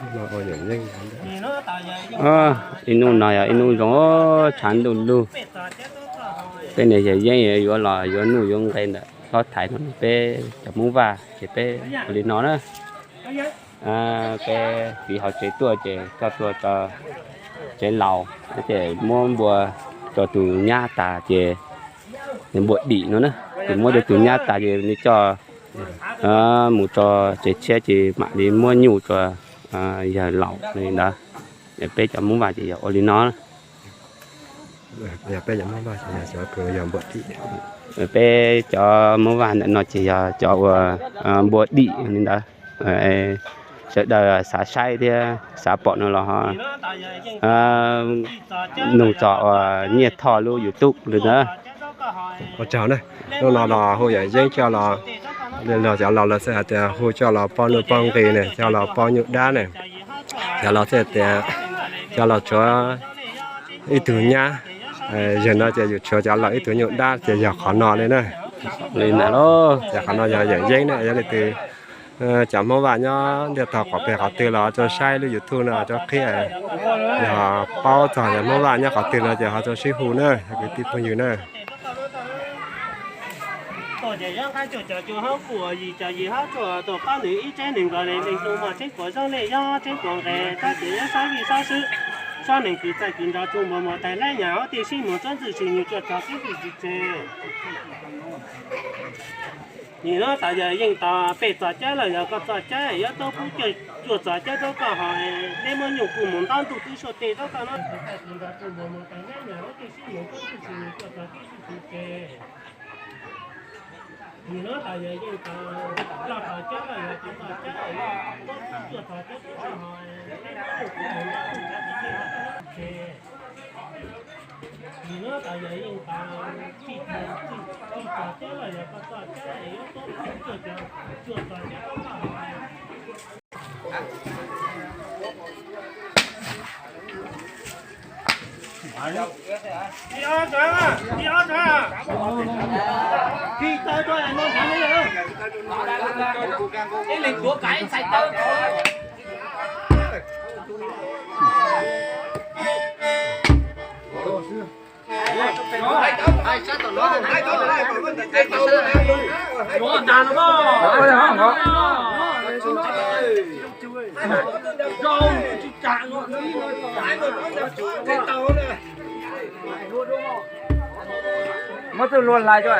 Ib hnub no yog ib hnub zoo, tshav ntuj lug. Peb niag yawm yeeb yuav los yuav nuj yuav nqe ntawm hlob thaiv no, peb cov Hmoob Vaj ces peb ua li no na. Peb txiv hauv tsev tuaj ces coj tuaj tsev laus, ces muab npua rau tus nyab tas ces npua dim no na, ces muab rau tus nyab tas ces nws coj mus tso tsev tshiab ces mam li muab nyuj rau yawg laus li ntawd. Peb cov Hmoob Vaj ces yog ua li no. Peb cov Hmoob Vaj ntawm no ces yog cov uas npua dim li ntawd. Sawv daws xav saib thiab xav pom no los nug txog uas Nyiaj Thoj lub YouTube li ntawd. Hnub no los hu yawm yeeb coj los, cov laus lawv xav hais tias hu coj los poj nuj poj nqi ne, coj los poj nyuj dab ne. Cov laus xav tias coj los tshuav ib tug nyab, yog no ces yus tshuav cov laus ib tug nyuj dab ces yog qhov no li na. Li ntawd lauj, ces qhov no yog yawm yeeb na, yog li twg cov Hmoob Vaj nyob ntiaj tog qhov pem qhov twg los tso saib lub YouTube no tso qhib, yog paub txog cov Hmoob Vaj nyob qhov twg no ces ho tso sib hu na, kwv tij phooj ywg na. Tuaj ces yog nqaij cuaj caum cuaj hab kuj yim caum yim hab tuaj, tuaj pab nws ib tseeb nws nkaus li leej tub muaj tseeb puas zoo nej yog tseeb puas nqe, tab sis yog sab vij sab swb, sab neeg kws txaij kws nrov tsuj npua muag tais laib nyam huv tij sib muag txob ntxwj tsis nyuj cuaj txog tib txwj tsis tseg. Nim no tas yog yeej tas peb txoj cai los yog koj txoj cai, yuav tau pub cuaj txoj cai rau koj ho, neb muab nyuj kuj mus ntab ntuj twb suab tej rau koj no. Nim no tas yog yeej tas loj txoj cai los yog koj txoj cai, yuav tau pub cuaj txoj cai rau koj ho, neb muab nyuj kuj mus ntab ntuj twb suab tej rau koj no. Nim no tas yog yeej tas tsib txoj cai los yog koj txoj cai, yuav tau pub cuaj txoj cai rau koj ho. Muab txuj lug lais rau.